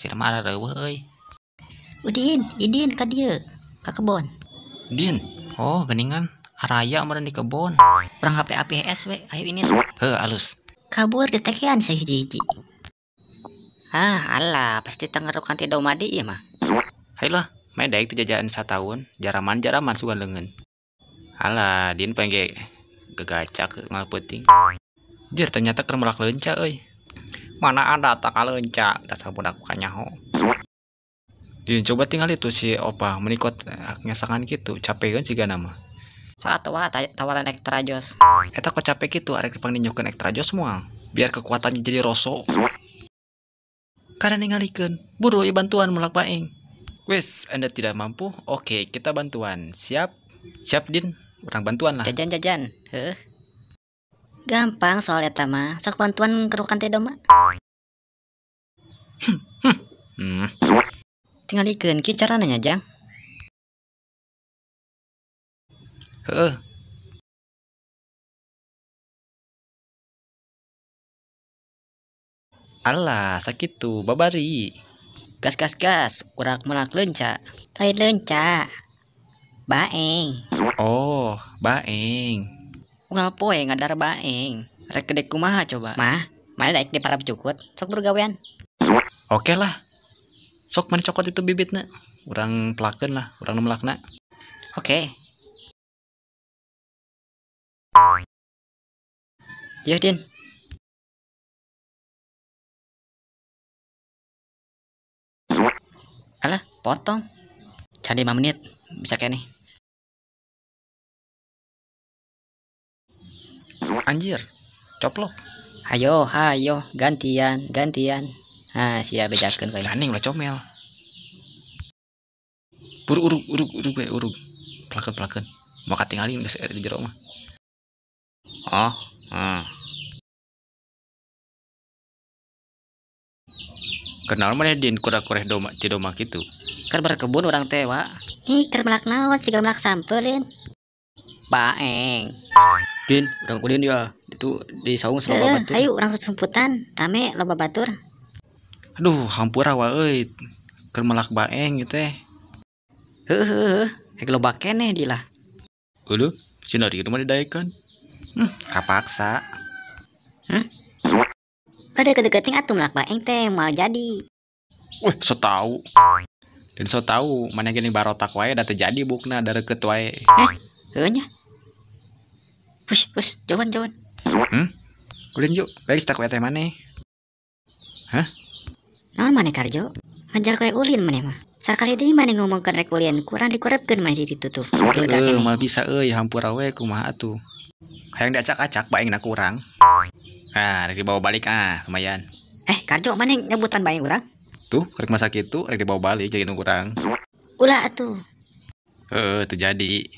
Sia mah areueuh euy. Udin, Idin ka dieu, ka kebon. Din, oh geningan araya meureun di kebon. Urang HP APS we, ayo ini. Heuh, alus. Kabur ditekean sahiji-hiji. Ah, alah, pasti tengerukan ti domadi ieu mah. Hayu lah, main daek teu jajaan sataun, jaraman-jaraman sugan leungeun. Alah, Din pengge gegacak ngal peuting. Jir ternyata keur melak leunca euy. Mana ada tak leunca, dasar budak kanyaho. Din coba tinggal itu si opa menikot ngesangan gitu, capekeun sigana mah. Saat wa tawaran ekstra jos. Eta kok capek gitu arek dipangninyokeun ekstra jos moal, biar kekuatannya jadi roso. Karena ningalikeun, buru ieu bantuan melak baeng. Wes, Anda tidak mampu? Oke, kita bantuan. Siap? Siap, Din. Urang bantuan lah. Jajan-jajan. Heuh. Gampang soal eta mah. Sok bantuan kerukan teh doma. Tingalikeun ki carana nya, Jang. Heeh. Alah, sakitu babari. Gas gas gas, urang melak leunca. Lain leunca. Baeng. Oh, baeng. Unggal poe ngadar baeng. Rek gede kumaha coba? Mah, mana daek di parab cukut, sok bergawean. Oke lah. Sok mana cokot itu bibitna. Urang pelakeun lah, urang nu melakna. Oke. Yo, Din. Alah, potong. Can 5 menit, bisa keneh. Anjir, coplok. Hayo, hayo, gantian, gantian. Ah, sia bejakeun kayak. Ganing lah comel. Buru urug urug urug we urug. Pelakeun pelakeun. Mau katingalin geus di jero mah. Oh, ah. Kenal mana Din kura-kureh doma cidoma kitu. Kan berkebun urang teh, Wak. Ih, keur melak naon siga melak sampeulin. Baeng. Din, urang ulin ya. Itu di saung loba batur. Ayo urang sumputan, rame loba batur. Aduh, hampura wa euy. Keur melak baeng ieu teh. Heuh heuh, rek loba keneh di lah. Euleuh, cenah di mah didaekeun. Kapaksa. Ada deket-deketing atuh melak baeng teh moal jadi. Wih, so tau. Dan so tau, mana gini barotak wae da teu jadi bukna da reukeut wae. Heuh nya. Push, push, jauhan, jauhan. Ulin yuk, baik tak teh maneh. Hah? Naon maneh Karjo? Ngajar koe ulin maneh mah. Sakali deui maneh ngomongkeun rek ulin, kurang dikurepkeun maneh di ditu tuh. Heuh, moal bisa euy, hampura we kumaha atuh. Hayang diacak-acak baengna ku urang. Nah, rek dibawa balik ah, lumayan. Karjo maneh nyebutan baeng urang? Tuh, rek masa kitu rek dibawa balik jadi urang. Ulah atuh. Heeh, teu jadi.